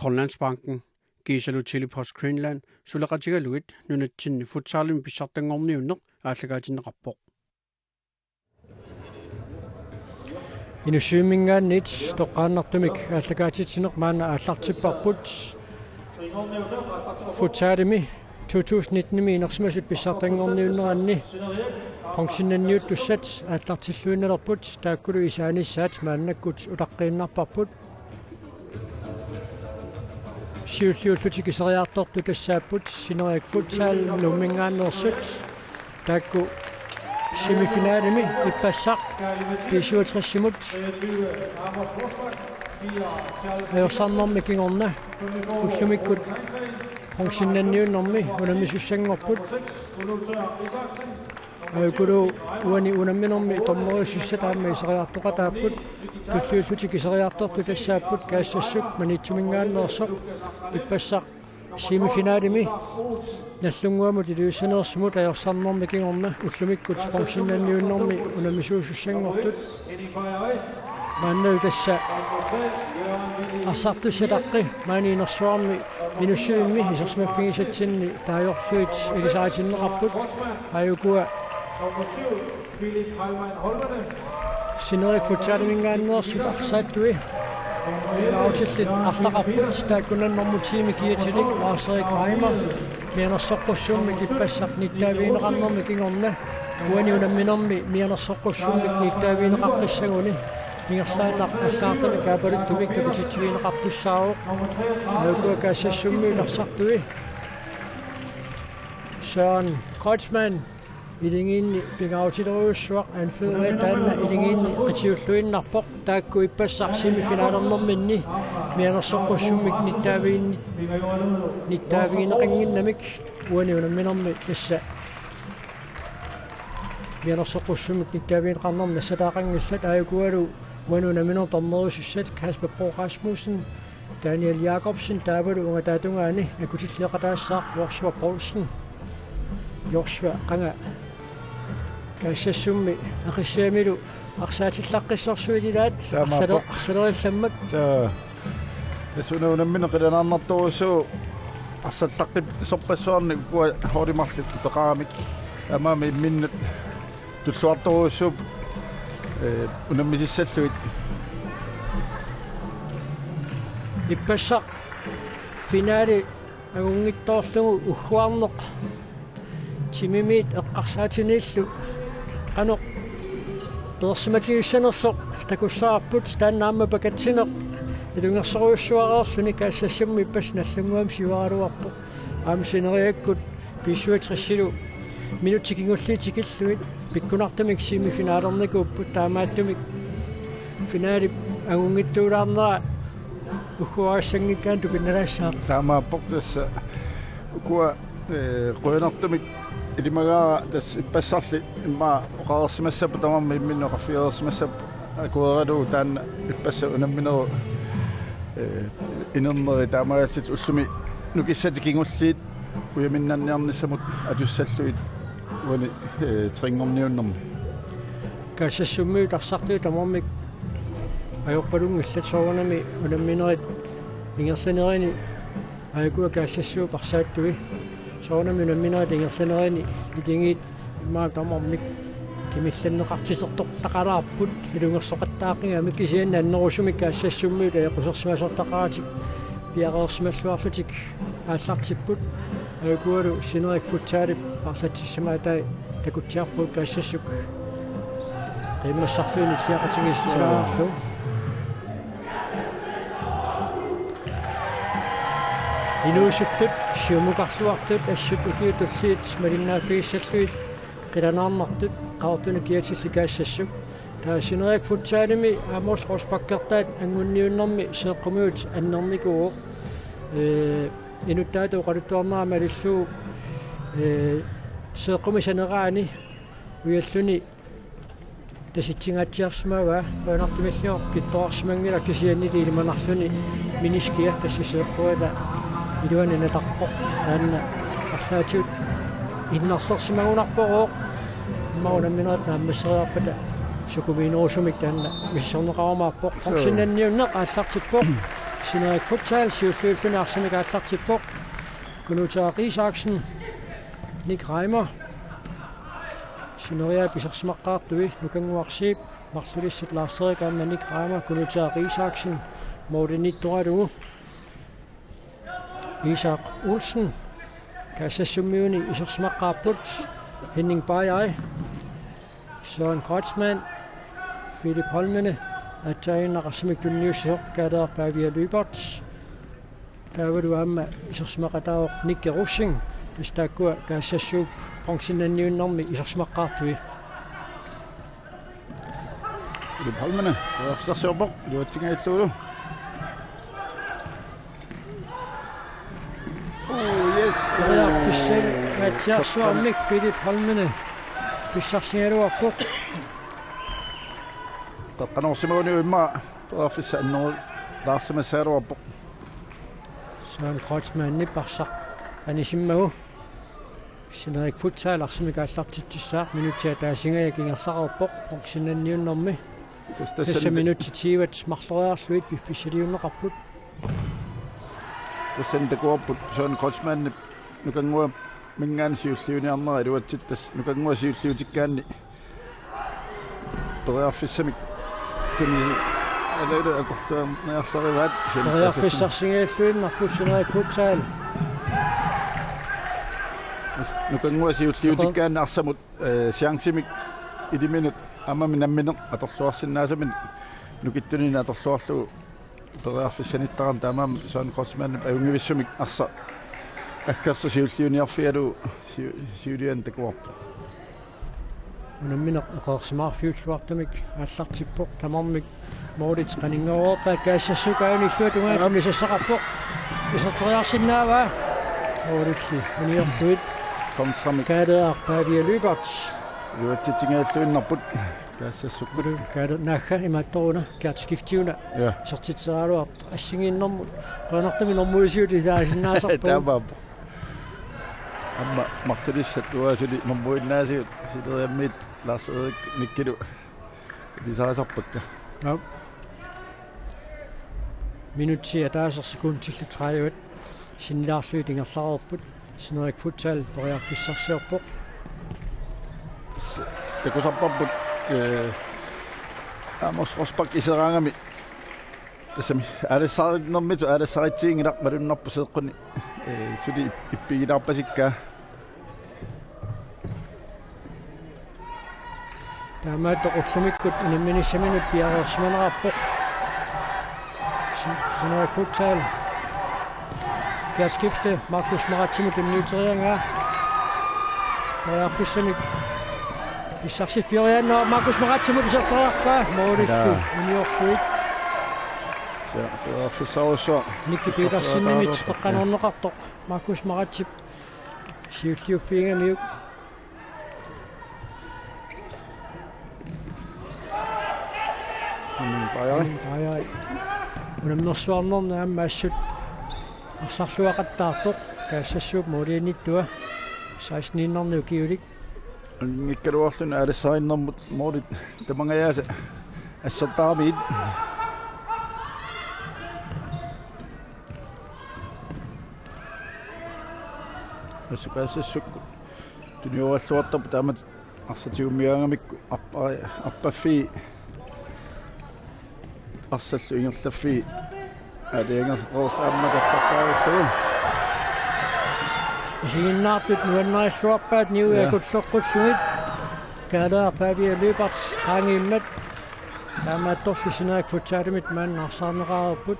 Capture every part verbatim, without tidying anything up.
Grønlandsbanken kiisalu Tele-Post Greenland suleqatigalugit nunatsinni futsalimi pissartanngorniunneq aallakaatinneqarpoq. Inussivimminngaanniit toqqaannartumik aallakaatitsineq maanna aallartipparput. Futsalimi to tusind nitten-imi inersimasut pissartanngorniunneranni bronzennanniuttussat aallartilluinnalerput, taakkulu isaanissaat maannakkut utaqqiinnarparput. Siulliullutik iseriartortut tassaapput Sineriak Futsal Nuumminngaanneersut. Taakku semifinalimi ippassaq B syvogtres-imut ajorsarnermi kingorna ullumikkut bronzennanniunnermi unammisussanngorput. Aajukulu uani unamminermi dommeriusussat aamma iseriartoqataapput, tulliullutik iseriartortut tassaapput Kaassassuk Maniitsuminngaanneersoq, ippassaq semifinalimi Nagdlunguamut Ilulissaniirsumut ajorsarnermi kingorna ullumikkut bronzennanniunnermi unammisuusussanngortut. Maanna tassa arsartussataqqi maani inersuarmi Inussivimmi isersimaffigisatsinni taajorlugit ilisaritinneqarput. Aajukua Sineriak Futsaliminngaanneersut arsaattui autillit arlaqarput, taakkunani nummer ti-mi kiatilik Lars-Erik Reimer mianersoqqussummik ippassaq nittaavigineqarnermi kingorna uani unamminermi mianersoqqussummik nittaavigineqaqqissaguni ingerlaannaq allagartamik aapaluttumik takutitsivigineqartussaavoq. Aajukua Kaassassummiut arsartui Søren Kreutzmann iligiinni pingaarutilerujussuaq, anføreri taanna iligiinni qitiulluinnarpoq, taakku ippassaq semifinalernerminni mianersoqqussummik nittaaviin-, nittaavigineqannginnamik uani unamminermi tassa mianersoqqussummik nittaavigineqarnermi nassataaqanngillat. Aajukualu uani unamminermi dommeriusussat Kasper Bro Rasmussen, Daniel Jakobsen taavalu ungataatungaani akutilleeqataassaaq Joshua Poulsen. Joshua qanga Kaassassummi Aqissiamilu arsaatillaqqissorsuit ilaat. Taamaappoq. Arsale-, arsalerallammak. Taa. Tassa una unammineq qilanaarnartorujussuuvoq arsallaqqissorpassuarnik ukua holdit marluk peqaramik. Taamaammat imminnut tulluartorujussuupput, eh, unammisissallugit. Ippassaq finale angunngitsoorlugu ugguarneq timimiit eqqarsaatiniillu qanoq peersimatigissanersoq takussavarput, taanna aamma pakatsineq ilungersorujussuareerluni. Kaassassummi ippassaq Nagdlunguamut siuaraluarpoq. Aamma Sineriakkut B syvogtres-ilu minutsit kingulliit tikillugit pikkunartumik semifinalernikuupput, taamaattumik finalip angunngitsuulaarnera ugguarissanngikkaanni tupinnalaassaaq. Taamaappoq tassa ukua, eh, qujanartumik ilimagaara tassa ippassarli immaqa oqareersimassapput tamarmik imminnut oqarfigereersimassapput akueralugu taanna ippassaq unamminerup, eh, inerneri taamaalillutik ullumi nukissatik kingulliit ujaminnanniarnissamut atussallugit uani, eh, trinngorniunnermi. Kaassassummiut arsartui tamarmik ajorpalunngillat soorunami unamminerit ingerlanerini. Aajukua Kaassassuup arsaattui soorunami unamminerit ingerlanerini iligiit immaqa tamarmik kimillanneqartitertortaqalaarput ilungersoqattaaqqigami, kisianni annerusumik Kaassassummiut ajoqusersimasortaqaratik piareersimalluarlutik aallartipput. Aajukualu Sineriak Futsalip arlaatissimatai takutsiarput Kaassassuk taimmassarluinnaq illiaqatigiissutilaarlugu. Inuusuttut siumukarluartut assut ukiut tulliit malinnaaffigissallugit qilanaarnartut, Qaqortunik kiatillit Kaassassuk. Taava Sineriak Futsalimi Amos Rosbach-ertaat angunniunnermi seeqqumiut annernikuuvoq. Ee, inuttaata oqaluttuarnera malillugu, ee, seeqqumi saneraani ujalluni tasitsinngaatsiarsimavaa, qujanartumillu kittorarsimanngilaq, kisiannili ilimanarluni meniskia tassa seeqquata iluani nataqqoq, taanna arlaatigut innarlersimagunarpoq. Immaqa unamminerit naammasseriarpata sukumiinerusumik taanna misissorneqarumaarpoq. Suu. Bronzennanniunneq aallartippoq. Sineriak Futsal siulliulluni arsamik aallartippoq. Kunuuteeraq Isaksen, Nick Reimer. Sineriak isersimaqqaartui Nukannguaq Zeeb, marlulissat Lars Erik aamma Nick Reimer, Kunuuteeraq Isaksen, målimiittoralugu. Isak Olsen, Kaassassummiuni isersimaqqaarput, Henning Bajaj, Søren Kreutzmann, Philip Holmene, aatsaannguaq arsamik tunniussisoq Kaaleeraq Pavia Lyberth, taavalu aamma isersimaqataavoq Nikke Rosing, tassa taakkua Kaassassuup bronzennanniunnermi isersimaqqaartui. Philip Holmene, periarfissarsiorpoq, iluatsinngilluinnarlugu. Oh, yes. Periarfissat, Mathias Schwamik, Philip Holmene. Pissarsigaluarpoq. Qeqqanoorsimaguniuk immaqa periarfissat annerulaarsimassagaluarpoq. Søren Kreutzmannip arsaq anisimmagu. Sineriak Futsal arsamik aallartitsissaaq, minutsit ataasiingajaat ingerlareerpoq, bronzennanniunnermi. Tassa, tassa minutsit tyvet marloriarlugit piffissaliunneqarput. Tassani takuarput Søren Kreutzmannip Nukannguamminngaanniit siulliuniarnera iluatsittassaq, Nukannguaq siulliutikkaanni periarfissamik tuni alaalu atorluarniarsarivaat. Periarfissarsigaluinnarput Sineriak Futsal. Nukannguaq siulliutikkaanni arsamut, eh, chancemik iliminut aamma nammineq atorluarsinnaasaminik nukittunini atorluarlugu periarfissanittarami, taamaammat Søren Kreutzmannip ajunngivissumik arsaq aggersut siulliuniarfigalugu siu-, siuliani takuarput. Unammineq eqeersimaarfiulluartumik aallartippoq, tamarmik målit qaninngorpaat. Kaassassut kaanilluat tungaanut, aap, tunisassaqarpoq. Iserteriarsinnaavaa. Målilli uniorlugit. Kontramik. Kaaleeraq Pavia Lyberth. Iluatsitsinngilluinnarput. Kaassassut. Kaale-, naagga imaattoruna, Gert Skifte-una. Ja. Isertitseriaraluartoq assigiinnermut. Qujanartumik normuisiutit ilaasinnaasarput. Taamaappoq. Aamma marlulissat uanga suli normuinnaasigut, Sineriammiit Lars Erik Nikkilu ilisarisarpakka. Aap. Minutsit ataaseq sekundillu tredive sinnilaarlugit ingerlareerput. Sineriak Futsal periarfissarsiorpoq. S-, takusarparput, eh, Amos Rosbach iseraangami. Tassami aalassarinermitut aalassaritsiginngilaq, malunnarpoq seeqquni, eh, suli ippigilaarpasikkaa. Taamaattoq ullumikkut unamminissaminut piareersimanerarpoq. Sin-, Sineriak Futsal. Gert Skifte, Markus Maratsimut tunniuteriaraa. Periarfissamik pissarsiffioriaannaavoq, Markus Maratsimut iserteriarpaa. Målilli, ila, uniorlugit. Sa-, periarfissarujussuaq. Nikki Petersenimit qeqqanoorneqartoq. Markus Maratsip siulliuffigigamiuk. Henning Bajaj. Henning Bajaj. Unammersuarnerni aamma assut arsarluaqattaartoq. Kaassassuup målianiittua seksteniinnarni ukiulik. Anngikkaluarluni aalassarinermut målit tamangajaasa assertaramigit. Assut Kaassassuk tunioralluartarput, taamatut arsaq tigummigaangamikku arpa-, arpaffii arsallu ingerlaffii aalajangersimasoq aamma taffakkaaruttugu. Isiginnaartut nuannarilluarpaat niuiakulloqqullugit. Ja. Kaaleeraq Pavia Lyberth qaangiimmat. Taamaattorli Sineriak Futsalimit maanna arsaarneqareerput.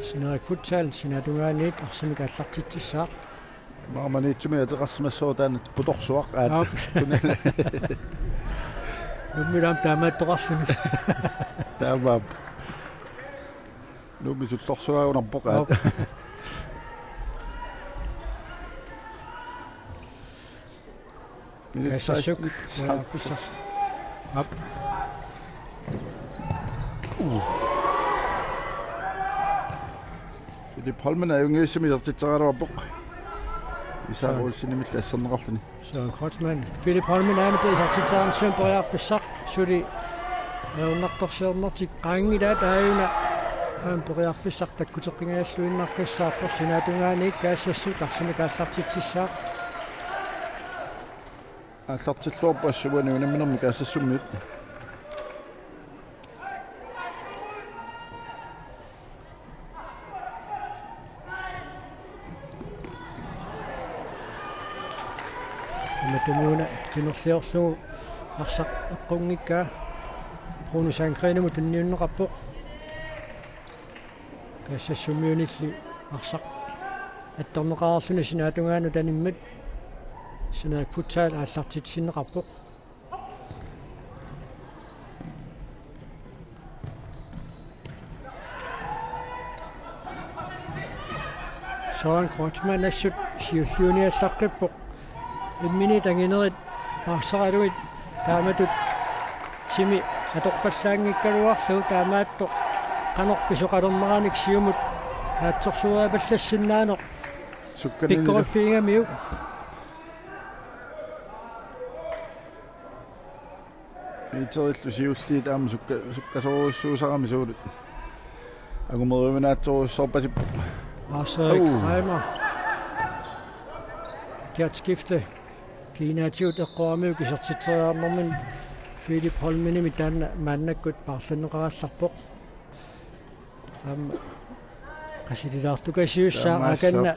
Sineriak Futsal sinaatungaaniit arsamik aallartitsissaaq. Maani Maniitsumi ateqarsimassooq taanna putorsuaq, aat. Aap. Tunngalu. Nuummi aamma taamaattoqarluni. Taamaappoq. Nuummi sullorsuaagunarpoq, aat. Aap. Minut Kaassassuk. Seksten. Ja, fissa. Aap. Uh. Philip Holmene ajunngivissumik isertitseriaraluarpoq. Isak Olsenimit asserneqarluni. Søren Kreutzmann. Philip Holmen aamma isertitseriarnermut periarfissaq. Suli ajornartorsiornertik qaangilaat aajuna. Aamma periarfissaq takkuteqqingajalluinnartussaavoq, sinaatungaaniit Kaassassut arsamik aallartitsissaaq. Aallartilluarput assut uani unamminermi Kaassassummiut. Tamatumuuna timerliorlugu arsaq eqqunngikkaa Bruno Sandgreenimut tunniunneqarpoq. Kaassassummiunilli arsaq attorneqareerluni sinaatungaanut animmat. Sineriak Futsal aallartitsisinneqarpoq. Søren Kreutzmann assut siulliuniallaqqippoq. Imminit anginerit arsaraluit taamatut timi atoqqallaanngikkaluarlugu, taamaattoq qanoq pisoqalerneranik siumut naatsorsueriapallassinnaaneq. Sukkanini pikkoriffigigamikku. Meterillu siulliit aamma sukka-, sukkasoorujussuusarami suulut. Angumeriuminaatsorujussuarpasippoq. Lars-Erik Au. Reimer. Gert Skifte. Kiinaatigut eqqoramiuk isertitseriarnermini Philip Holmenimit taanna maannakkut paarlanneqarallarpoq. Aamma qasililaartukasiussaaq. Taamaassaaq. Akanna,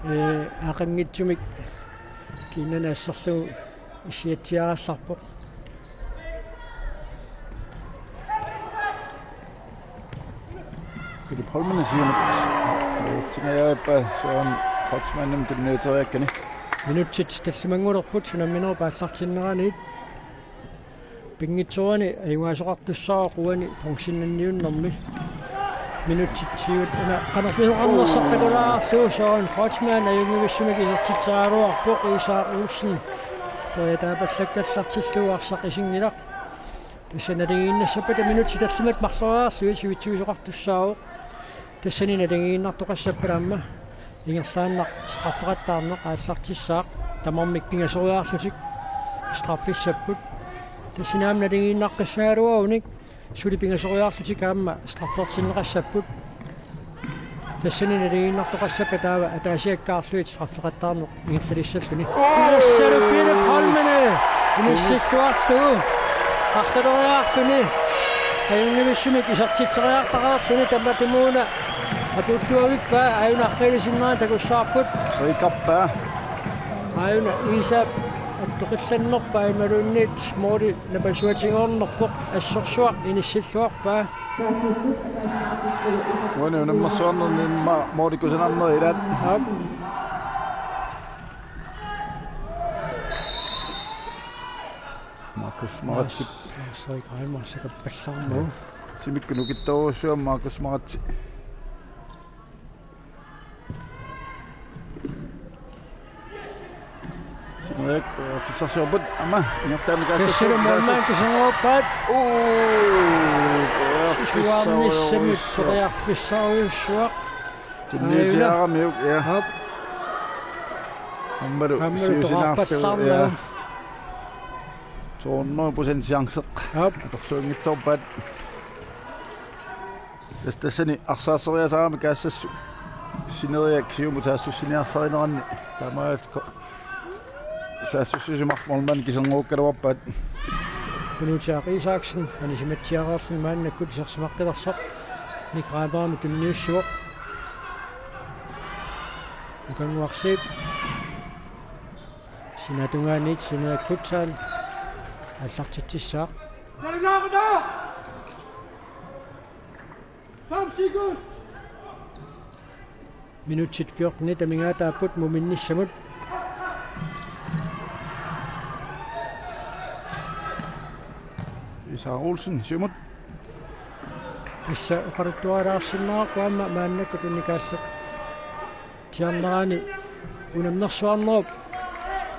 ee, aqanngitsumik kiinnani asserlugu issiatsiarallarpoq. Philip Holmen siumut. Tsingajaappa Søren Kreutzmannimut tunniuteriakkani. Minutsit tallimanngulerput unamminerup aallartinneraniit. Pinngitsoorani ajugaasoqartussaavoq uani bronzenniunnermi. Minutsit siulliit una qanorpiaq oqarnersartakulaarlugu Søren Kreutzmann ajunngivissumik isertitseriaraluarpoq, Isak Olsen periataapallakkallartillugu arsaq isinngilaq. Tassa naligiinnassappata minutsit tallimat marloriarlugit sivitsuisoqartussaavoq. Tassani naligiinnartoqassappat aamma ingerlaannaq straffeqattaarneq aallartissaaq, tamarmik pingasoriarlutik straffissapput. Tassani aamma naligiinnaqqissagaluarunik suli pingasoriarlutik aamma straffertinneqassapput. Tassani naligiinnartoqassappat taava ataasiakkaarlugit straffeqattaarneq ingerlalissalluni. Tassalu Philip Holmene inissilluarlugu arlaleriarluni ajunngivissumik isertitseriartaqarluni tamatumuuna atuulluavippaa, aajuna arriilisinnera takussavarput. Trikarpaa. Aajuna Isak attoqillannerpaa imaluunniit mooli napasuatinngornerpoq, assorsuaq inissilluarpaa. Uani unammersuarnermi immaqa moolit kusanarnerat ilaat. Aap. Markus Maratsi. Lars-Erik Reimer sakappallarmu. Timikkut nukittorujussuugami Markus Maratsi. Sinuak, øh, fissarsiorput, aamma, ingerlaannaq Kaassassut. Tassalu moolimaanna kisinngorpaat. Uu, øh, suaarnissamik fissarsiorujussuaq. Periarfissarujussuaq. Tunniutiaramiuk, ja. Aap. Aammalu, aammalu siusinaarlugu, toqarpallarnagu, ja. To hundrede procent chance. Aap. Atorluanngitsoorpaat. Tas-, tassani arsaasseriasaarami Kaassassut sineriak siumut saassussiniarsarineranni taamaallutik saassussisimavoq, moolimaanna kisinngorukkaluarpaat. Kunuutiaq Isaksen anisimatsiareerluni maannakkut isersimaqqilersoq Nick Reimerimut tunniussivoq. Ukannguarsiip sinaatungaaniit Sineriak Futsal aallartitsissaaq. Minutsit fjortenit amigaataapput muminnissamut. Isak Olsen siumut. Tassa oqaluttuarilaarsinnaarpoq aamma maannakkut unnikaallartiarnerani unammersuarnerup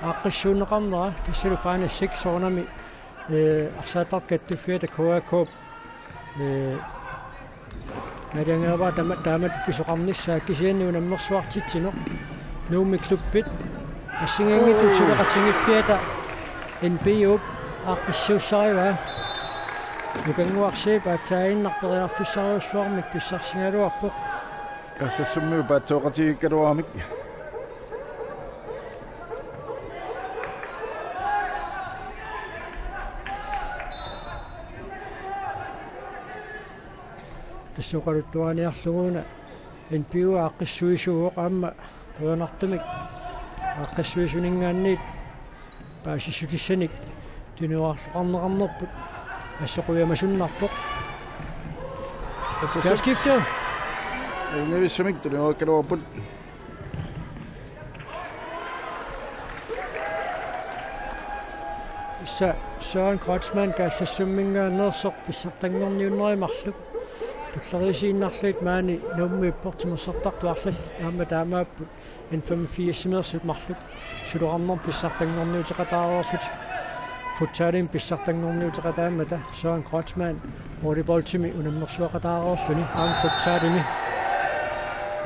aaqqissuunneqarnera, tassalu Final Six soorunami ee, arsaattartut kattuffiata K A K-p, ee, naalagigaara tama-, taamatut pisoqarnissaa, kisianni unammersuartitsineq. Nuummi klubbit Assigiinngitsut suleqatigiiffiata N P U-p aaqqissuussarivaa. Nukannguarsiip aatsaaginnaq periarfissarujussuarmik pissarsigaluarpoq. Kaassassummiut paatsooqatigiikkaluaramik. Tassuukaluttuaniarlugu una N P U aaqqissuisuuvoq aamma qujanartumik aaqqissuisuninngaanniit paasissutissanik tuniorarluarneqarnerput assut qujamasunnarpoq. Tassa su- Kærskifte. Ajunngivissumik tuniorikkaluarput. Sa-, Søren Kreutzmann Kaassassumminngaanneersoq pissartanngorniunnerit marluk. Tulleriisiinnarluit maani Nuummiippoq timersortartut arlallit aamma taamaapput N femogfirs-imeersut marluk. Suloqarnermut pissartanngorniuteqataareerlutik. Futsalimi pissartanngorniuteqataammata Søren Kreutzmann volleyballimi unammersuaqataareerluni aamma futsalimi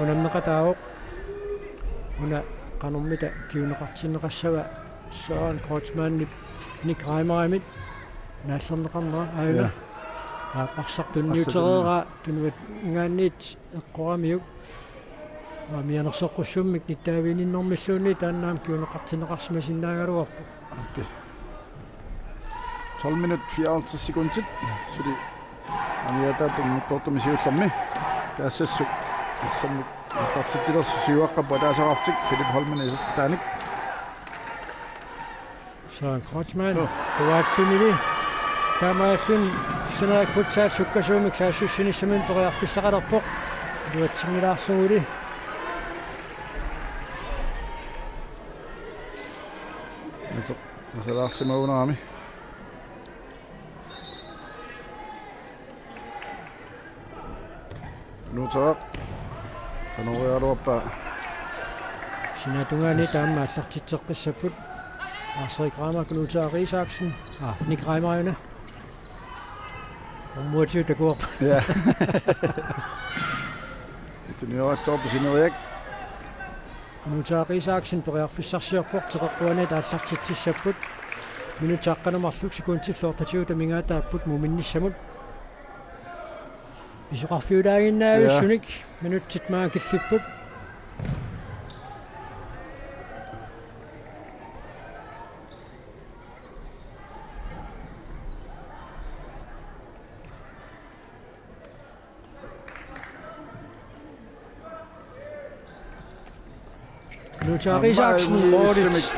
unammeqataavoq. Una qanormita kinguneqartinneqassava Søren Kreutzmannip Nick Reimerimit naallerneqarnera aajuna. Ja. Aa, arsaq tunniutereeraa tunuaninngaanniit eqqoramiuk. Aa, mianersoqqussummik nittaaviginninnermilluunniit taanna aamma kinguneqartinneqarsimasinnaagaluarpoq. Aappi. Tolv minut fireoghalvtreds sekundit. Suli amiataapun mikkoortumi siullermi. Kaassassuk. Assammik tartitsilersu siuaqqapput ataasiarlutik Philip Holmeni isertitaanik. Søren Kreutzmann. Joo. Kuaatsunili. Taamaalluni Sønderjysk Futsal sukkasuumik saassussinissaminut periarfissaqalerpoq. Iluatsinngilaarluguli. Asa-, asalaarsimagunarami. Nuuteeraq. Qanoq iliorluarpa. Sinaatungaani taama aallartitseqqissapput. Arsaq Reimer, Knud Tørre Isaksen. Aa, Nick Reimer una. Ummuatsiu takuarpa. Ja. Tunioraqqorpu sineriak. Knud Tørre Isaksen periarfissarsiorpoq, teqeqquaniit aallartitsissapput. Minutsit aqqaneq marluk sekundit lortatigut amigaataapput muminnissamut. Pisoqarfiulaaginnaavissunik minutsit maanga killipput. Knud Tørre Isaksen, målit.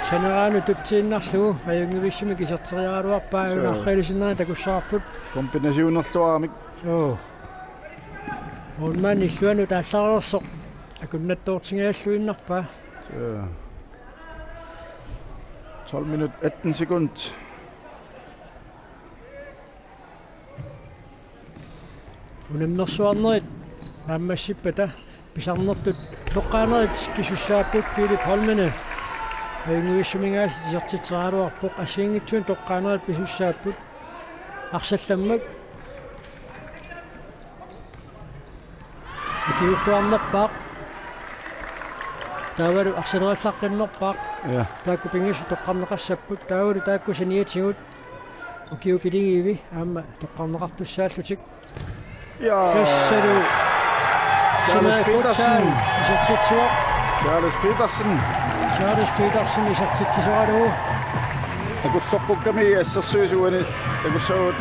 Saneraanut tutsiinnarlugu, ajunngivissumik iserteriaraluarpaa, suu, una arriilisinnera takussavarput. Kombinationerluaramik. Joo. Målmand illuanut aallarersoq akunnattoortingajalluinnarpaa. Suu. Tolv minut, atten sekund. Unammersuarnerit naammassippata pisarnertut toqqaanerit pisussaapput Philip Holmeni. Ajunngivissumik aasiit isertitseriaraluarpoq, assigiinngitsunik toqqaanerit pisussaapput. Arsallammak. Ukiulluarnerpaaq. Taavalu arsalerillaqqinnerpaaq. Ja. Taakku pingasut toqqarneqassapput. Taavalu taakku saniatigut. Ukiut piligivit aamma toqqarneqartussaallutik. Ja. Tassalu Charles Sinaai Petersen. Futsal isertitsivoq. Charles Petersen. Charles Petersen isertitsisoralugu. Takulloqqukkami assersuisuani takussaagut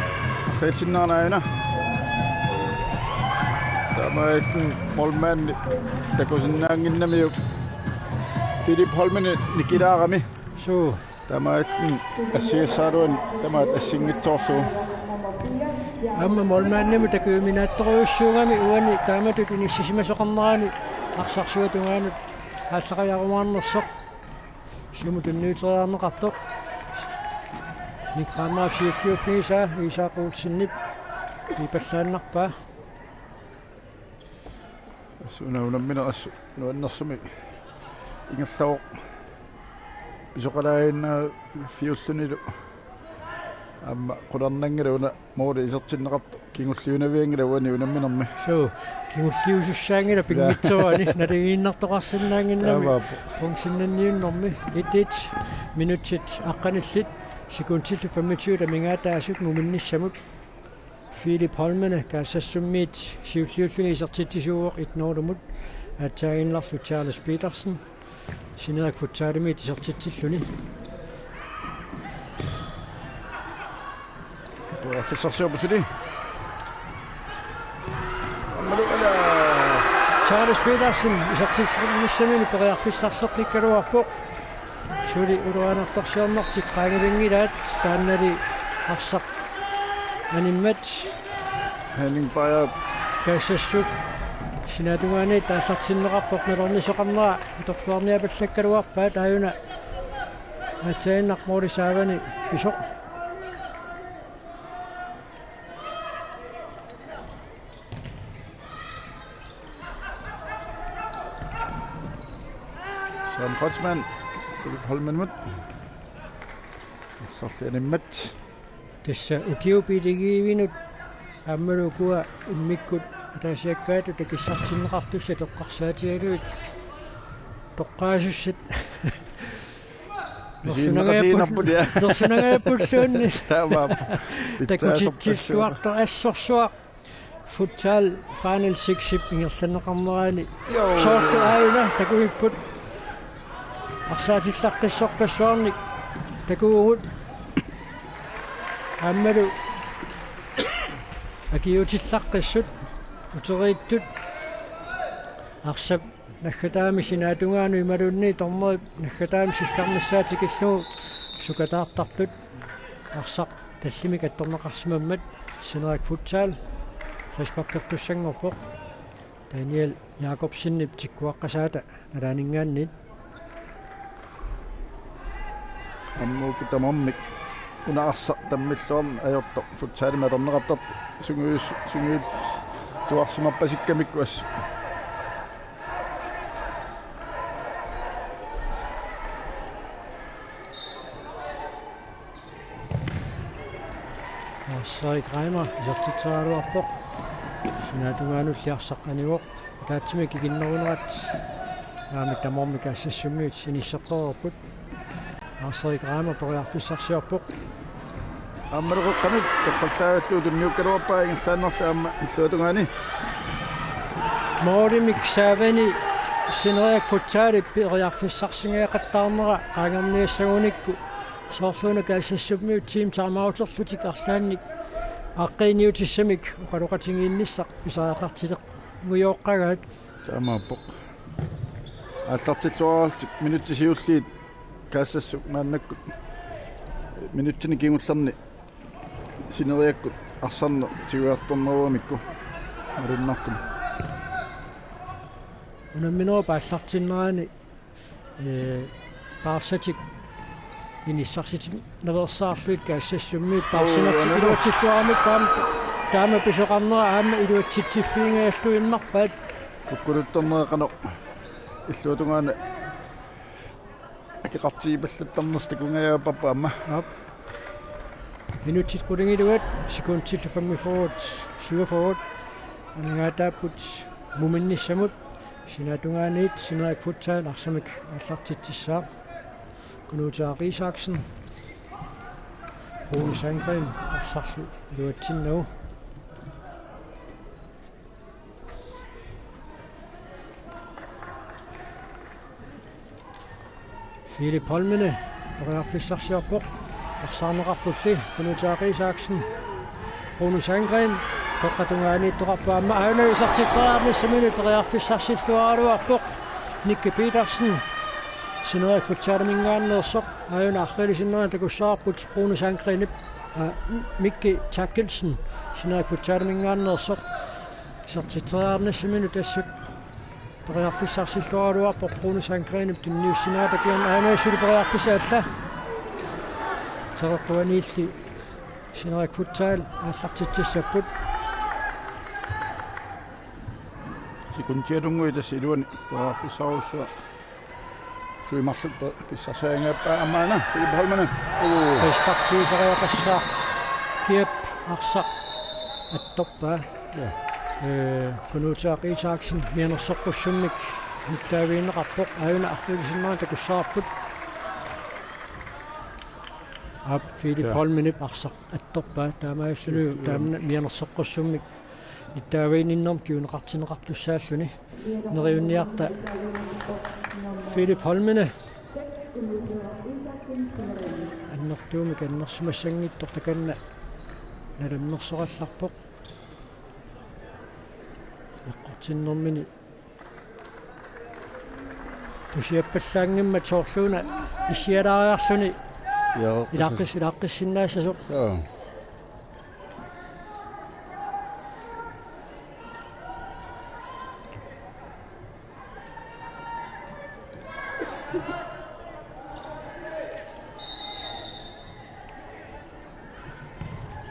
arriitsinnaanera aajuna. Taamaalilluni målmandi takusinnaannginnamiuk Philip Holmeni nikilaarami. Suu. Taamaalilluni assigassaraluani tamaat assinngitsoorlugu. Aamma målmandimut takujuminaattorujussuugami uani taamatut inissisimasoqarnerani arsarsuata tungaanut aallaqajarumaarnersoq. Sumut tunniuteriarneqartoq. Nick Reimerip siulliuffigisaa Isak Olsenip piipallaannarpaa. Assut una unammineq assut nuannersumik ingerlavoq. Pisoqalaaginnarfiullunilu. Aamma qularnanngilaq una måli isertinneqartoq. Kingulliunavianngilaq uani unamminermi. Suu, kingulliusussaanngilaq pinngitsoorani, naligiinnartoqarsinnaannginnami. Taamaappoq. Pointsinnanniunnermi, et et, minutsit aqqanillit, sekundillu femogtyve amigaataasut muminnissamut. Philip Holmene Kaassassummiit siulliulluni isertitsisuuvoq et nul-imut, aatsaaginnarlu Charles Petersen. Sineriak Futsalimiit isertitsilluni. Periarfissarsiorpoq suli. Aammalu ala. Charles Petersen isertitsernissaminik periarfissarseqqikkaluarpoq. Suli uluaanartorsiornertik qaangivinngilaat, taannali arsaq animmat. Henning Beyer. Kaassassut sinaatungaaniit aallartinneqarpoq, nalornisoqarnera atorluarniapallakkaluarpaat, aajuna aatsaaginnaq mooli saavani pisoq. Søren Kreutzmann, Philip Holmenimut. Arsarli animmat. Tassa ukiut pileqqiivinut aammalu ukua immikkut ataasiakkaatut takissartinneqartussat eqqarsaatigalugit toqqaasussat. Pisiinneqatigiinnarput, ja. Nersunangajappulluunniit. Taamaappoq. Takutitsilluartoq assorsuaq. Futsal Final Six-ip ingerlanneqarnerani. Joo. Soorlu aajuna takuipput. Arsaatillaqqissorpassuarnik takuvugut. Aammalu akiuutillaqqissut uteriittut. Arsap naggataami sinaatungaanut imaluunniit dommerip naggataami sikkarnissaa tikillugu sukataartartut arsaq tallimik attorneqarsimammat Sineriak Futsal frisparkertussanngorpoq. Daniel Jakobsenip tikkuaqqasaata nalaaninngaanniit. Aamma uku tamarmik una arsaq tammilluarneq ajortoq futsalimi atorneqartartoq sungius-, sungiulluarsimappasikkamikkut assut. Lars-Erik Reimer isertitseriaraluarpoq. Sinaatungaanulli arsaq anivoq. Ataatsimik ikinnerunerat. Naamik tamarmik Kaassassummiit inissertoreerput. Lars-Erik Reimer periarfissarsiorpoq. Aammalu qeqqanut torrallaarlugu tunniukkaluarpaa ingerlaannarlu aamma illuatungaani. Moolimik saavani Sineriak Futsalip periarfissarsinngajaqattaarnera qaangerniassagunikku, soorluuna Kaassassummiut team timeouterlutik arlaannik aaqqiiniutissamik oqaloqatigiinnissaq pisariaqartitseqqujooqqagaat. Taamaappoq. Aallartilluaraltik minutsit siulliit Kaassassut maannakkut minutsini kingullerni Sineriakkut arsarneq tiguartornerugamikku malunnartumik. Unamminerup aallartinnerani, ee, paarsatik inissarsitinnaveersaarlugit Kaassassummiit paarsinertik, oo, iluatsilluaramik taama, taama pisoqarnera aamma iluatsitsiffigingajalluinnarpaat. Kukkuluttornera qanoq illuatungaani akeqartigipallattarnersoq takungajaapparput aamma. Aap. Minutsit qulingiluat, sekundillu femogfyrre, syvogfyrre. Amigaataapput muminnissamut, sinaatungaaniit Sineriak Futsal arsamik aallartitsissaaq. Knud Aage Isaksen. Rune Sandgren arsarli iluatsinnagu. Philip Holmene periarfissarsiorpoq. Arsaarneqarpulli Knud Aage Isaksen. Rune Sandgren toqqatungaaniittoqarpoq aamma, aajuna isertitseriarnissaminut periarfissarsilluaraluarpoq. Nicky Petersen, Sineriak Futsaliminngaanneersoq, aajuna arriillu sinnerani takussavarput Rune Sandgrenip, aa, Mikki Tackelsen, Sineriak Futsaliminngaanneersoq. Isertitseriarnissaminut assut periarfissarsilluaraluarpoq Rune Sandgrenip tunniussinaata kingorna, aajuna suli periarfissaq alla. Teqeqquaniilli Sineriak Futsal aallartitsissapput. Sekundialunnguit tassa iluani periarfissarujussuaq. Suli marluk pe-, pissarsaaginngilaat aamma una, Philip Holmene. Oo. Frisparkiusariaqassaaq. Kiap arsaq attorpaa. Ja. Ee, Kunuutaaq Isaksen mianersoqqussummik nittaavigineqarpoq, aajuna arfineq-marlunnik takussavarput. Aap, Philip Ja. Holmenip arsaq attorpaa, taamaalillunilu Ja. taamna mianersoqqussummik nittaaviginninnermik kinguneqartinneqartussaalluni. Neriunniarta Philip Holmene. Annertuumik annersimassanngitsoq takanna nalammersorallarpoq. Eqqortinnermini tusiappallaanngimmat soorluuna issialaariarluni Ja, ilaaqqis-, ilaaqqissinnaassasoq. Ja.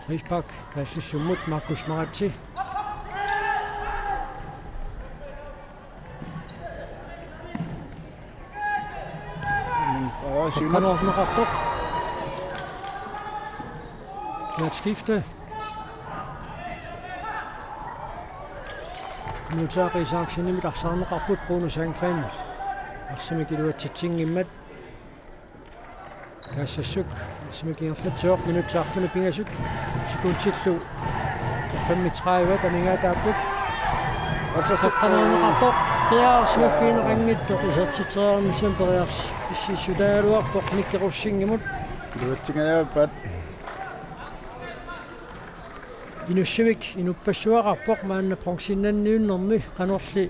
Frispark Kaasissummut, Markus Maratse. Aa, Siumut. Kanarneqartoq. Klatskifte. Kunuutaaq Isaksenimit arsaarneqarput, Bruno Sandgren arsamik iluatsitsinngimmat. Kaassassuk arsamik ingerlatsivoq, minutsit arfineq-pingasut sekundillu femogtredive amigaataapput. Kaassassuk. Qeqqaneerneqartoq, periarfissimaffigineqanngitsoq, isertitseriarnissamut periarfississutaagaluarpoq Mikke Rosingimut. Iluatsingajaappat. Inussivik inuppassuaqarpoq maanna bronzennanniunnermi, qanorli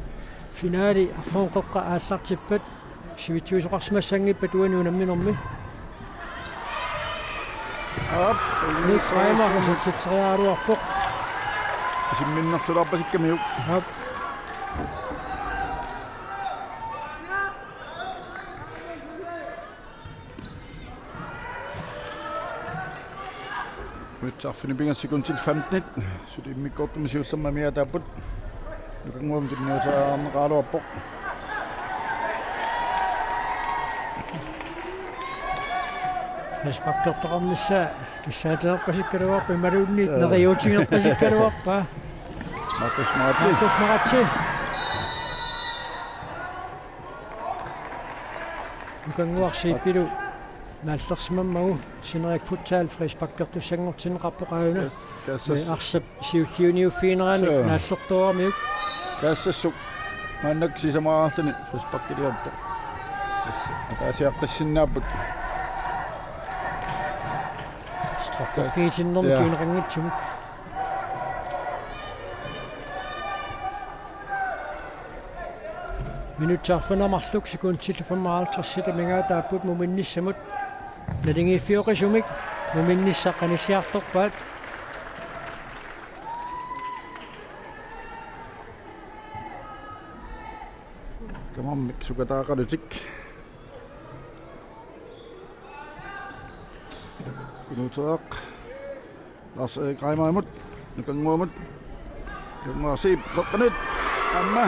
finaali arfernup qeqqa aallartippat sivitsuisoqarsimassanngippat uani unamminermi. Aap. Nick Reimer isertitseriaraluarpoq. Isimminnerlularpasikkamiuk. Aap. Minutsit arfineq-pingasut sekundit femten. Suli immikkoortumi siullermi amigaataapput. Nukannguamik tunniusaarneqaraluarpoq. Frisparkertoqarnissaa kissaatigerpasikkaluarpoq imaluunniit Soo. neriuutigerpasikkaluarpaa. Markus Maratse. Markus Maratse. Nukannguaq Siipilu naallersimammagu Sinerik Futsal frisparkertussanngortinneqarpoq aajuna. Kas-, kassas-, Ee, arsap siulliuniuffiginerani Soo. naallertooramiuk. Kaassassuk maannakkut sisamaraarluni frisparkiliorpoq. Tassa ataasiaqqissinnaapput. Strafferfigitinnermik Ja. kinguneqanngitsumik. Minutsit arfineq-marluk sekundillu femoghalvtreds amigaataapput muminnissamut. Naligiiffioqisumik muminnissaq qanilliartorpaat. Tamarmik sukataaqalutik. Kunuutaaq. Lars Erik Reimerimut, Nukannguamut, Nukannguaq Siip, toqqanut, aamma.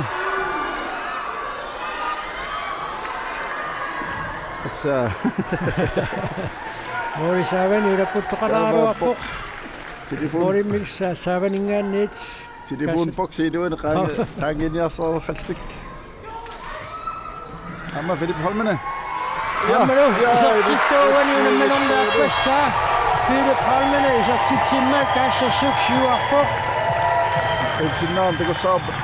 Tassa. Mooli saavani ulaputtoqalaaraluarpoq. Telefon. Moolimmik sa-, saavaninngaanniit. Telefonboksi iluani qaangi-, qaangiiniarsareerallutik. Aamma Philip Holmene. Aammalu, ja, isertittuuani unamminermi aappassaa. Philip Holmene isertitsimmat Kaassassuk siuarpoq. Felsinnaarn takussavarput.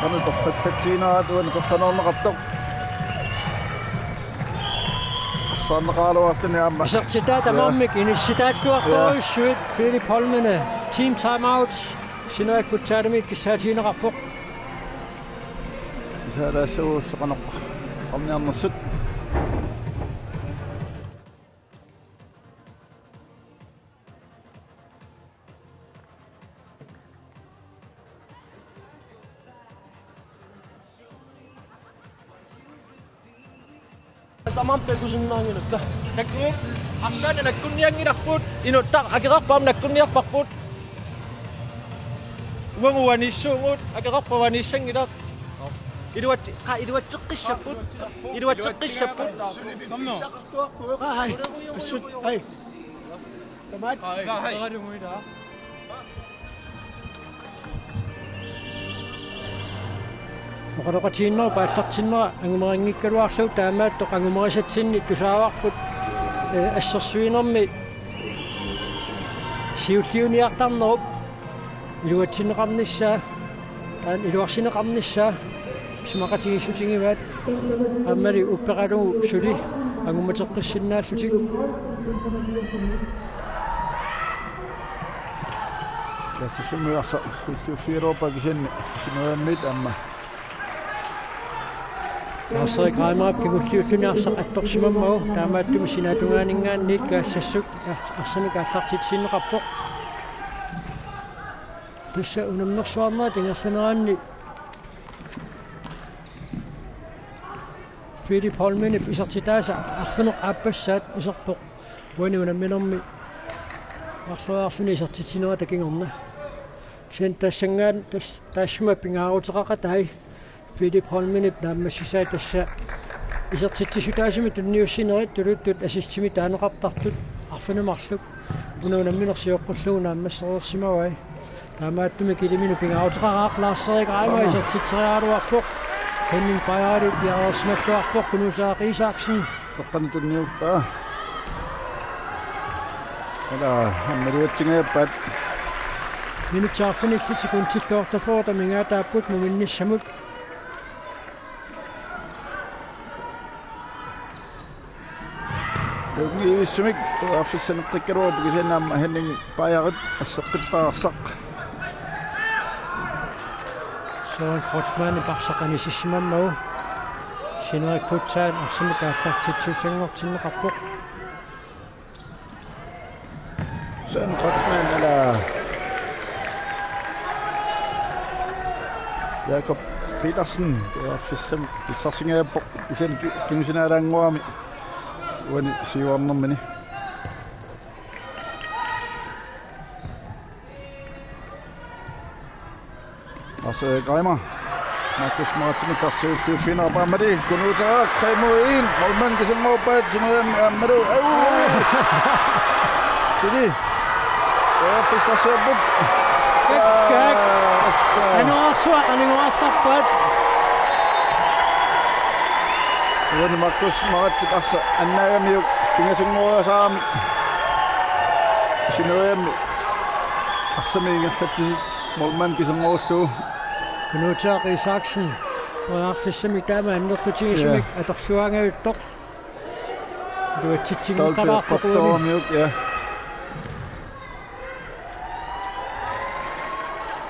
Qanoq torrattatsiineraat uani qeqqanoorneqartoq. Arsaarneqaraluarluni aamma. Isertitaa tamarmik Ja. inissitaalluartorujussuit. Ja. Philip Holmene. Team timeout. Sinerik Futsalimi kissaatigineqarpoq. Isaalaassagullu qanoq qarniarnersut. Tamarmik takusinnaanngilakka. Takuuk, arsaannik nakkunnianngilarput, inuttaq akeqarpoq aamma nakkunniarparput. Uagut uaniissuugut, akeqarpoq uaniissanngilaq. Iluat-, qa-, iluatseqqissapput, iluatseqqissapput. Ai, assut, ai. Oqaloqatigiinnerup aallartinnera angumerinngikkaluarlugu, taamaattoq angumerisatsinni tusaavarput, eh, assersuinermi siulliuniartarnerup iluatsinneqarnissaa, taanna iluarsineqarnissaa isumaqatigiissutigivaat, aammali uppeqalugu suli angummateqqissinnaallutik. Klassisummiarsa ulluuffigeroorpa kisianni Sineriammiit aamma. Lars-Erik Reimerip kingulliulluni arsaq attorsimammagu, taamaattumik sinaatungaaninngaanniit Kaassassuk ars-, arsamik aallartitsineqarpoq. Tassa unammersuarnerit ingerlaneranni Philip Holmenip isertitaasa arfineq-aappassaat iserpoq. Uani unamminermi marloriarluni isertitsinera takinerna. Kisianni tassanngaanniit tas-, taassuma pingaaruteqaqatai Philip Holmenip naammassisai tassa isertitsissutaasumik tunniussinerit tuluttut assistimik taaneqartartut arfineq-marluk una unammineq sioqqullugu naammassereersimavai. Taamaattumik iliminut pingaaruteqaraq. Lars-Erik Reimer isertitseriaraluarpoq. Henning Bejerip piareersimalluarpoq. Kunuusaaq Isaksen. Toqqani tunniuppaa. Ila, aamma iluatsinngajappaat. Minutsit arfinillit sekundillu otteogfyrre amigaataapput muminnissamut. Uungiivissumik periarfissaneqqikkaluarpoq, kisianni aamma Henning Bejerip asseqqippaa arsaq. Søren Kreutzmannip arsaq anisissimammagu Sineriak Futsal arsamik aallartitsissanngortinneqarpoq. Søren Kreutzmann, ila, Jakob Petersen, periarfissamik pissarsingajappoq, kisianni ki-, kingusinaalaannguarami uani siuarnermini. Lars-Erik Reimer. Markus Maratsimik arsaattuuffigineqarpoq, aammali Kunuutaaq tre mod en. Målmand kisinngorpaat Sineriammi aammalu. Au! Suli. Periarfissarsiorput. Kakkaak. Assa. Anorersuaq aningoraartarpaat. Uani Markus Maratsip arsaq annaagamiuk pingasunngoriasaarami. Sineriammi arsamik ingerlatsisoq målmand kisinngorullugu. Kunuutaaq Isaksen periarfissamik taama annertutigisumik, ja, atorluaangajuttoq. Iluatsitsinngikkalaartoq uani. Stolpe eqqortooramiuk, ja.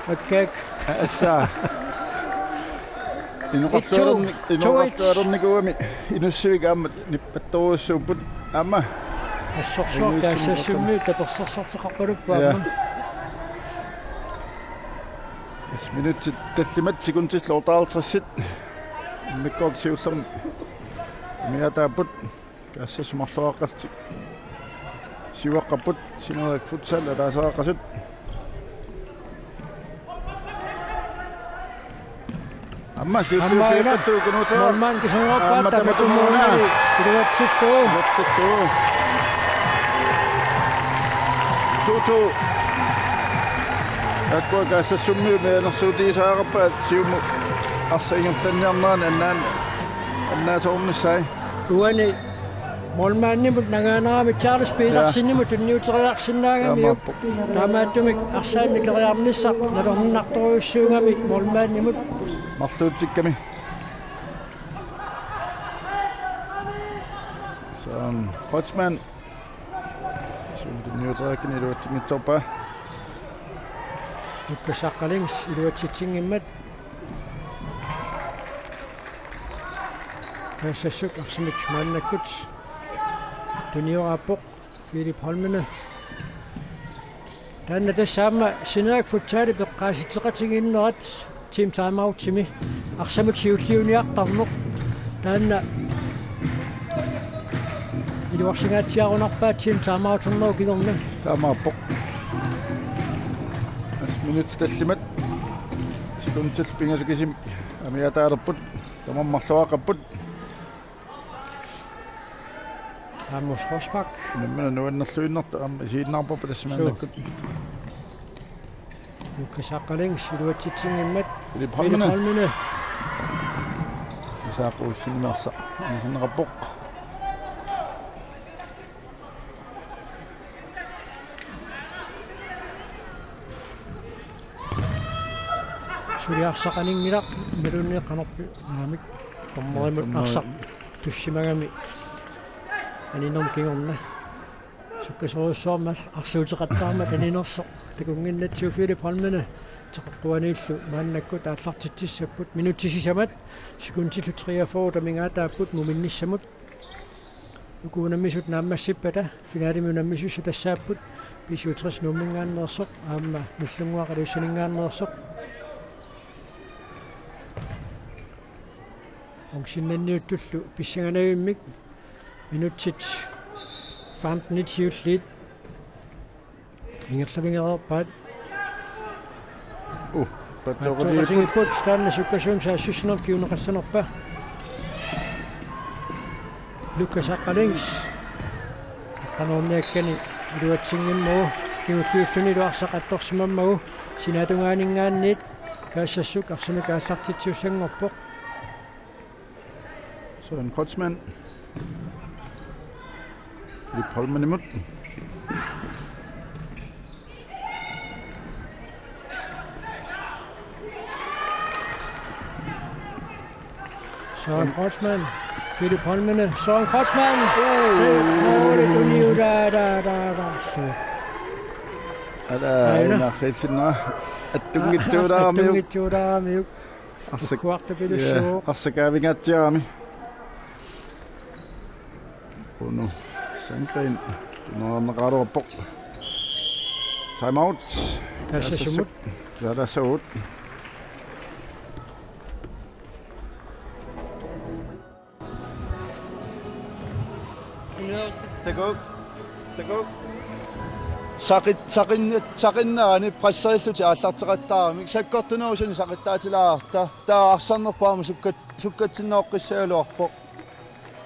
Kakkaak. Assa. Inoqartualernik, et to, to et. Inoqartualernikuugami Inussivik aamma nippattorujussuupput aamma. Assorsuaq Inussivik Kaassassummiut tapersersorteqarpaluppoq, ja, aamma. Tassa minutsit tallimat sekundillu otteoghalvtredsit. Immikkoortoq siullermik amigaataapput. Kaassassut marloraqqallutik siuaqqapput, Sineriak Futsal ataaseqaqqasut. Aamma siulliuffigeqqillugu Kunuutaaq. Målmand kisinngorpaat, aamma tamatumuuna. Tamatumuuna. Iluatsillugu. Iluatsillugu. To to. Taakkua Kaassassummiut mianersuutigisariaqarpaat siumut arsaq ingerlanniarnerani annaani, annaasoornissaat. Uani målmandimut nangaanerami Charles Petersenimut, ja, tunniuteriarsinnaagamiuk. Taamaappoq. Taamaattumik arsaannik keriarnissaq nalorninartorujussuugami målmandimut. Marluutsikkami. Søren Kreutzmann. Suli tunniuteriakkani iluatsinngitsoorpaa. Lukas Aqqalings iluatsitsinngimmat. Kaassassuk arsamik maannakkut tunioraappoq Philip Holmene. Taanna tassa aamma Sineriak Futsalip eqqaasitseqatigiinnerat team timeoutimi arsamut siulliuniartarneq. Taanna iluarsingaatsiarunarpaat team timeouternerup kingorna. Taamaappoq. Tassa minutsit tallimat sekundit pingasut kisimik amigaataalerput. Tamarmik marloraqqapput. Amos Rosbach. Nammineq nuannerluinnartoq aamma isiginnaarparput tassa maannakkut. Lukas Aqqalings iluatsitsinngimmat. Filip Holmene. Holmene. Isaaq Olsen imersa. Anisinneqarpoq. Suli arsaq aninngilaq, imaluunniit qanorpiaq aamma dommerimut. Dommeri. Arsaq tussimagami aninermi kingorna. Sukkasoorujussuarmik arsuuteqattaarmat aninersoq takunnginnatsigu. Filip Holmene teqeqquaniillu maannakkut aallartitsissapput, minutsit sisamat sekundillu treogfyrre amigaataapput muminnissamut. Uku unammisut naammassippata finalemi unammisussat tassaapput B syvogtres Nuummingaanneersoq aamma Nagdlunguaq Alerussaninngaanneersoq. Ungsinnanniuttullu pissanganavimmik minutsit femtenit siulliit ingerlavigereerpaat. Uh, paatsoqatigiipput. Paatsoqatigiipput, taanna sukkasuumik saassussinermik kinguneqassanerpa. Lukas Aqqalings. Qanorniakkani iluatsinngimmagu kingulliullunilu arsaq attorsimammagu sinaatungaaninngaanniit Kaassassuk arsamik aallartitsisussanngorpoq. Søren Kreutzmann. Filip Holmenimut. Søren Kreutzmann. Filip Holmene. Søren Kreutzmann. Målet uniu da da da da. Så. Ala aina. Aina khitsinna. Attunngitsuulaarmiuk. Attunngitsuulaarmiuk. Arsak-, Kuartapilussuuvoq. Ja, arsaq kaavingaatsiarami. Bruno Sandgren tunuarneqaraluarpoq. Time out. Kaassassumut. Kaassassuk. Kaassassuk. Takuuk. Takuuk. Saqit-, saqinni-, saqinnerani presserillutik aallarteqattaaramik sakkortunerusuni saqittaatilaarta. Taava arsarnerput aamma sukkat-, sukkatsinneqqissagaluarpoq.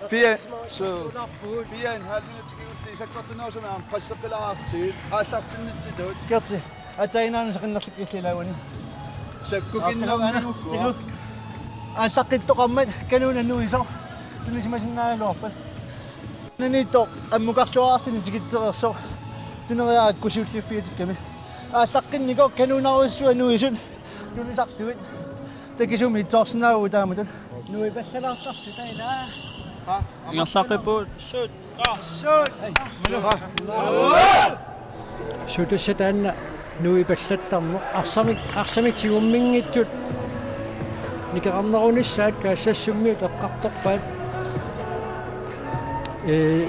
Fien, so, Fien halvminutsi kingulliit sakkortunerusumik aamma presseqqilaartigit aallartinnitsitut. Kerti. Atainaana saqinnerlukku illilaavani. Sakkukinnermiukku. Aataqarnani. Aallaqqittoqarmat kanuuna nuisoq. Tunisimasinnaagaluarpat. Naniittoq ammukarluararluni tikitsereersoq. Tuneriarakku siulliuffiatikkami. Aallaqqinnikoq kanuunarujussuaq nuisut. Tunisarlugit. Takisumik itsoorsinnaavugut taamatut. Nuipallalaartarsi taila. Ha? Ingerlaqqipput. Shoot. Shoot. Shoot. Sutussa taanna nuipallattarneq arsamik, arsamik tigumminngitsut nikerarnerunissaat Kaassassummiut eqqartorpaat. Ee,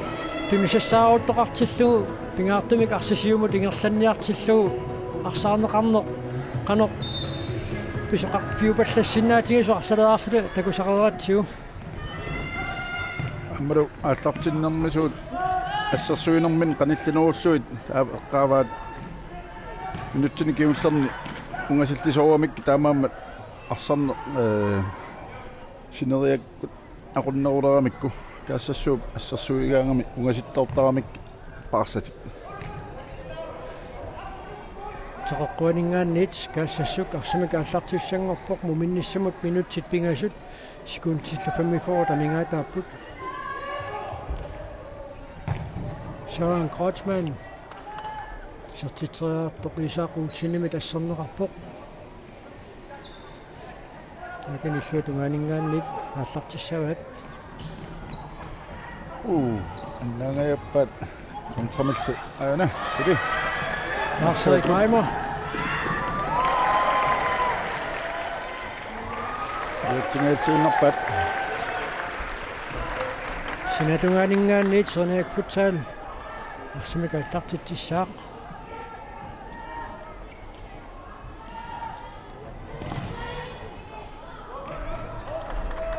tunisassaaruttoqartillugu pingaartumik arsaq siumut ingerlanniartillugu arsaarneqarneq qanoq pisoqarfiupallassinnaatigisoq arsaleriarluta takusaqaratsigu. Aammalu aallartinnermisuut assersuinerminni qanillinerullugit taava eqqaavaat minutsini kingullerni ungasillisooramikkit taamaammat arsarneq, ee, sineriakkut aqunneruleramikku Kaassassuup assersuigaangami ungasittoortaramik paarsatik. Teqeqquaninngaanniit Kaassassuk arsamik aallartiutissanngorpoq muminnissamut minutsit pingasut sekuntillu femogfyrre amigaataapput. Søren Kreutzmann. Isertitseriartoq Isak Olsenimit asserneqarpoq. Taakani illuatungaaninngaanniit aallartissavaat. Uu, annaangajappaat kontramillu. Aana, suli. Lars-Erik Reimer. Iluatsinngilluinnarpaat. Sinaatungaaninngaanniit Sereniaq Futsal arsamik aallartitsissaaq.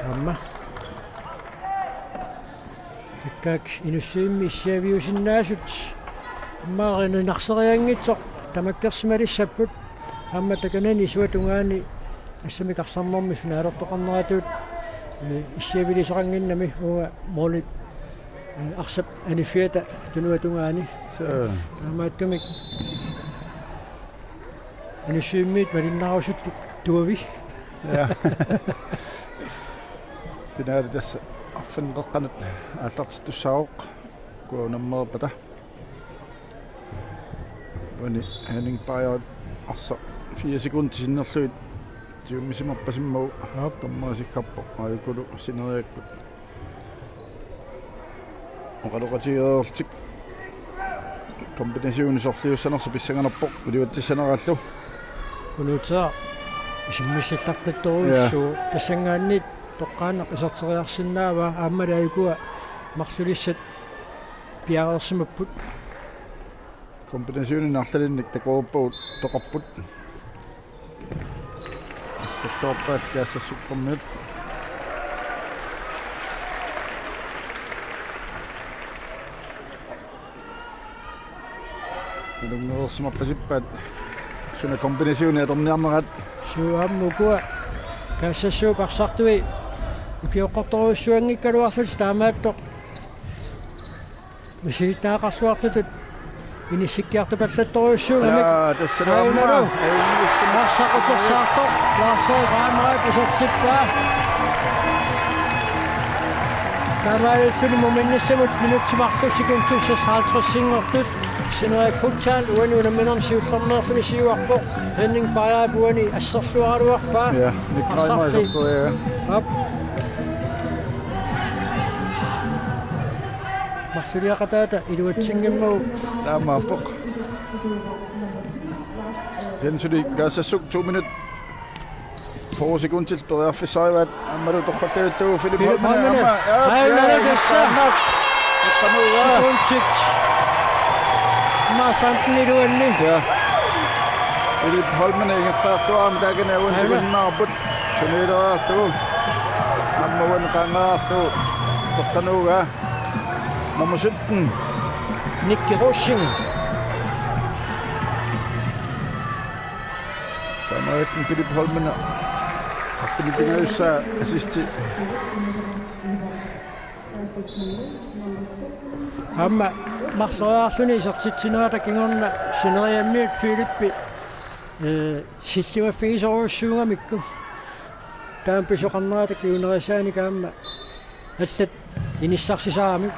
Aamma. Takkaak Inussivimmi issiaviusinnaasut. Aamma erinarsereerunngitsoq tamakkersimalissaapput. Aamma takanani isuata tungaani assamik arsarnermi finalertoqarneratut, ee, issiavilisoqannginnami uanga målit Arsap aniffiata tunuatungaani. Suu. Taamaattumik Inussivimmiit malinnaarusuttut tuavi. Ja. Finaali tassa arfineq-qeqqanut aallartittussaavoq. Uku unammereerpata. Uani Henning Bager arsaq fire sekundit sinnerlugit tigummisimappasimmagu. Aap. Dommerisakkaarpoq aajukulu sineriakkut. Oqaloqatigereerlutik. Kombinationi sorliussanersoq pissanganarpoq iluatsissanerallu. Kunuutsaa isimmissallartittorujussuuvoq. Ja. Tassanngaanniit toqqaannaq iserteriarsinnaavaa, aammali aajukua marlulissat piareersimapput. Kombinationit arlalinnik takoreerpagut peqarput. Asserluarpaat Kaassassupparmiut. Nalunngereersimappasippaat suna kombinationi atorniarnerat. Suu, aamma ukua Kaassassuup arsartui ukioqqortorujussuanngikkaluarlutik taamaattoq misilittagaqarluartutut inissikkiartupallattorujussuugamik. Jaa, tassa aamma. Aajuna. Arsaq utersaartoq Lars Erik Reinhardt isertippaa. Taamaalilluni muminnissamut minutsit marluk sekundit seksoghalvtredsinngortut. Sineriak Futsal uani unamminermi siullermeerluni siuarpoq. Henning Bagerip uani asserluaraluarpaa. Ja, Nick Reimer arsarli iserteriaa. Aap. Marluliaqataata iluatsinngimmagu. Taamaappoq. Kisianni suli Kaassassuk to minut fyrre sekundit periarfissarivaat, aammalu torrallavillugu Filip Filip Holmene Holmene. Aamma. Aap, aajuna, ja, tassa. Taanna. Qanuga. Sekundit. Aamma femten iluanni. Ja. Filip Holmene ingerlaarluarami taakani uani. Aajuna. Takusinnaavarput. Suniileraarlugu. Aamma uani qaangereerlugu. Qanuga. Nummer sytten. Nicky Rosing. Taamaalilluni Filip Holmene arfinipingajussaa assisti. Aamma marloriarluni isertitsinerata kingorna sineriammiut Filippi, ee, sillimaffigisorujussuugamikku. Taama pisoqarnerata kingunerisaanik aamma allat inissarsisaramik.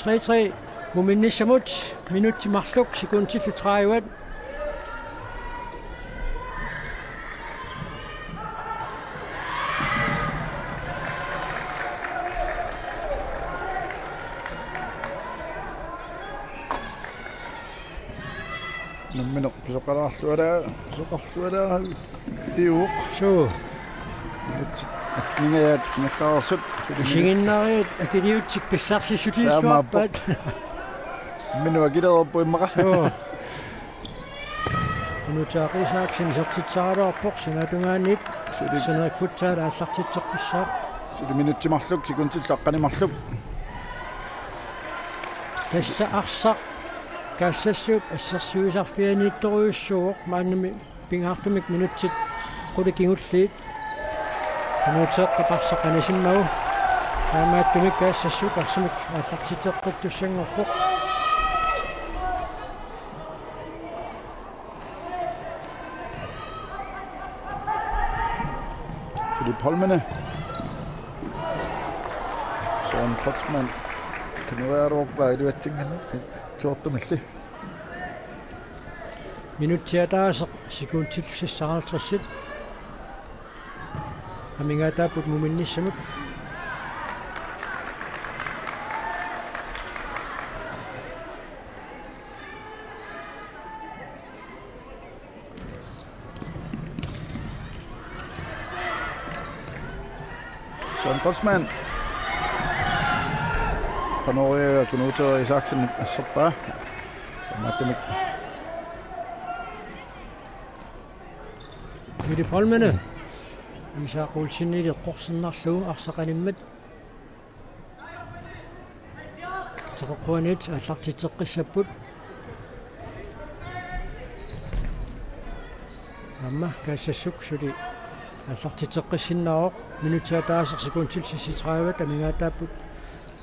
Tre tre muminnissamut minutsit marluk sekundillu tredive. Nammineq pisoqalaarlualaa, pisoqarlualaa, fiuq. Suu. Ningajaat ingerlareersut. Isiginnaariit akiliutsik pissarsissutigissavarput. Taamaappoq. Minut akilereerpoq immaqa. Suu. Kunuutsaaq Isaksen isertitseraluarpoq, sinaatungaaniit. Suli. Sineriak Futsal aallartitseqqissaaq. Suli minutsit marluk, sekundillu aqqaneq marluk. Tassa arsaq Kaassassuup assersuisarfianiittorujussuuvoq, maannami pingaartumik minutsit qulit kingulliit. Kunuutseeqqap arsaq anisimmagu. Taamaattumik Kaassassuk arsamik aallartitseqqittussanngorpoq. Filip Holmene. Søren Kreutzmann. Tanuaruorpaa iluatsinngani. Tuortumilli. Minutsit ataaseq sekundit seksoghalvtreds. Amigaataapput muminnissamut. Søren Kreutzmann. Qanoq Kunuutseeq Isaksen asserpaa. Taamaattumik. Filip Holmene. Isak Olsenip eqqorsinnarlugu arsaq animmat. Teqeqquaniit aallartitseqqissapput. Aamma Kaassassuk suli aallartitseqqissinnaavoq. Minutsit ataaseq sekundit seksogtredive amigaataapput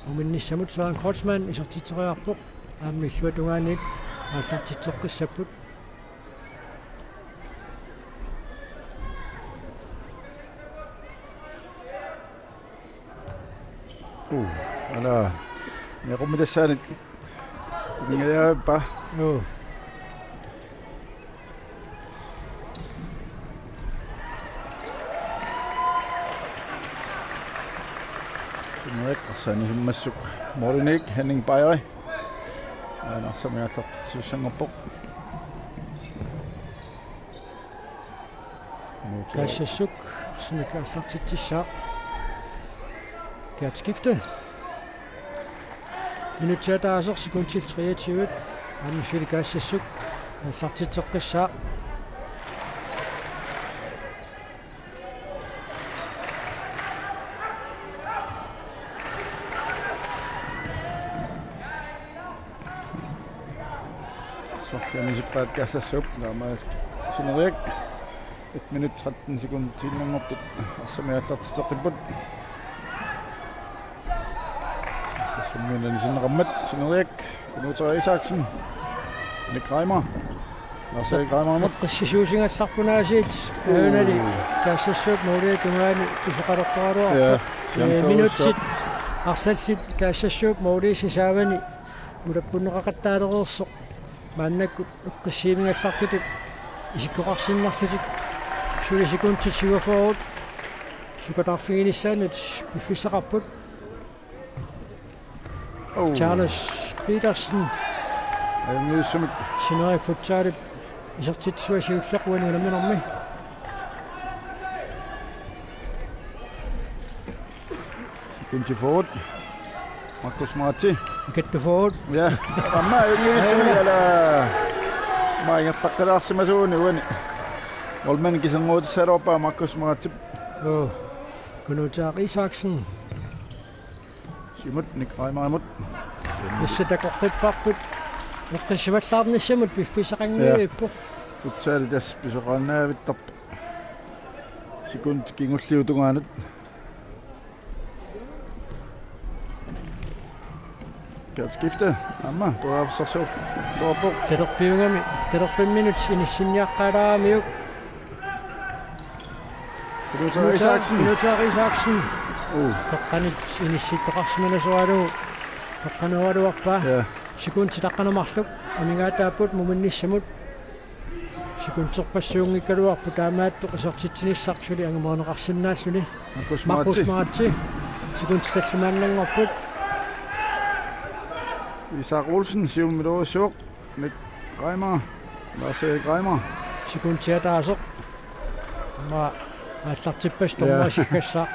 muminnissamut. Søren Kreutzmann isertitseriarpoq. Aamma illuatungaaniit aallartitseqqissapput. Uu, ala. Neqummi tassaani. Tumingajaappa. Uu. Sinerik, arsaq inisummassuk. Morinik, Henning Bajri. Aana arsaq aallartittussanngorpoq. Kaassassuk, arsamik aallartitsissaaq. Kiat skifte. Minutsit ataaseq sekundit treogtyve. Aamma suli Kaassassuk aallartitseqqissaaq. Sorlianisippaat Kaassassuk, naammassineq Sinerik. Et minut tretten sekundit sinnerngortut arsamik aallartitseqqipput. Sassumiuna nisinneqarmat Sinerik, Kunuuteeraq Isaksen, Nick Reimer. Lars-Erik Reimerimut. Eqqissisuusigallarput aasiit. Uu. Aajunali Kaassassut målip tungaani pisoqalertoraluarpoq. Ja, ee, chanceerujussuaq. Minutsit arlallit Kaassassut målip sisaavani ulappunneqaqattaalereersoq. Maannakkut eqqissiimigallartutut isikkoqarsinnarlutik suli sekundit syvogfyrre sukataarfiginissaannut piffissaqarput. Oh. Charles Petersen. Ajunngilaq. Sinerik Futsalip isertitsisua siulleq uani unamminermi. Kunti Ford. Markus Maratse. Ikattu Ford. Ja. Aamma ajunngilaq. Ala. Aamma ingerlaqqilaasimasuuvoq uani. Målmand kiserngootissaaloorpaa Markus Maratse. Joo. Kunuuteeraq Isaksen. Siumut Nick Reimerimut. Tassa takoqqipparput. Eqqissivallaarnissamut piffissaqanngilaq. Ja. Futsali tassa pisoqaannavittarpoq. Sekundit kingulliit tungaanut. Kiat skifte. Aamma, periarfissarsiorpoq. Talerpiugami, talerpimminut inissinniaqqaalaaramiuk. Kunuuteeraq Isaksen. Kunuuteeraq Isaksen. Uu. Toqqanit inissittoqarsimanasoralugu. Toqqanerugaluarpaa. Ja. Sekundit taqqaneq marluk. Amigaataapput muminnissamut. Sekunderpassuunngikkaluarpoq taamaattoq isertitsinissaq suli angumerineqarsinnaalluni. Markus Maratse. Markus Maratse. Sekundit tallimaannanngorput. Isak Olsen, siumut iluarissuaq. Nick Reimer. Lars-Erik Reimer. Sekundit ataaseq. Aamma aallartippas. Ja. Dommerip siggassaa.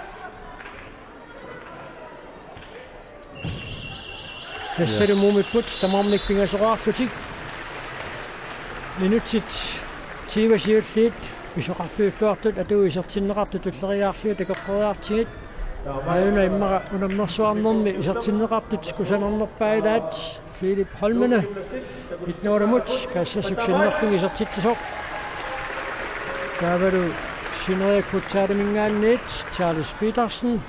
Tassalu muumipput tamarmik pingasoraarlutik. Minutsit tyve siulliit pisoqarfiulluartut atuut isertinneqartut tulleriiaarlugit takoqqeriartigit. Aajuna immaqa unammersuarnermi isertinneqartut kusanarnerpaat ilaat Philip Holmene. Itnooramut Kaassassuk sinnerlugit isertitsisoq. Taavalu Sinerik Futsaliminngaanniit Charles Petersen.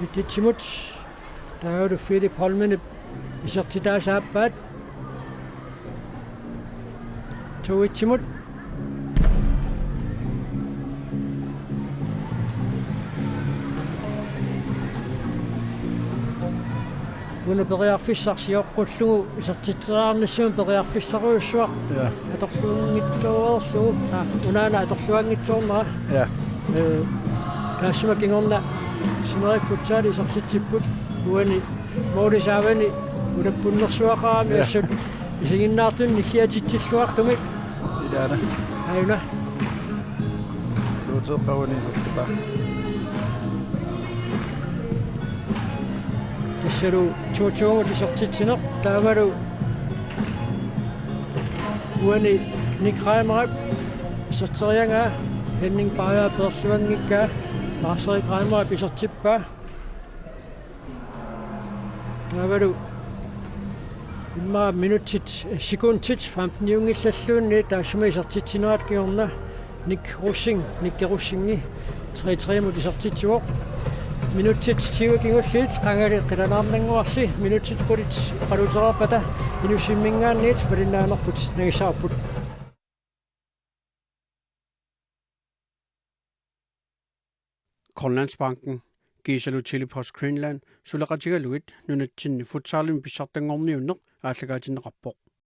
Ititsimut. Taavalu Philip Holmenip isertitaasa aappaat. To-itsimut. Una periarfissaq sioqqullugu isertitseriarnissamut periarfissarujussuaq. Ja. Atorluanngitsoorlugu. Aa, unaana atorluanngitsoornera. Ja. Ee, taassuma kingorna Sinerik Futsal isertitsipput uani målip saavani ulappunnersuaqarami. Ja. Assut isiginnaartunut nilliatitsilluartumik. Ilaana. Aajuna. Luuteeqqaruani isertipaa. Tassalu to-to-mut isertitsineq taavalu uani Nick Reimerip iserteriagaa Henning Bager peerluanngikkaa Lars-Erik Reimerip isertippaa. Taavalu immaqa minutsit, eh, sekundit femteniunngillalluunniit taassuma isertitsinerata kingorna Nick Rosing, Nick Rosingi tre tre-mut isertitsivoq. Minutsit tyve kingulliit qangali qilanaarnannguarsi, minutsit qulit oqaluusereerpata Inussivimminngaanniit malinnaanerput nangissavarput. Grønlandsbanken kiisalu Tele-Post Greenland suleqatigalugit nunatsinni futsalimi pissartanngorniunneq aallakaatinneqarpoq.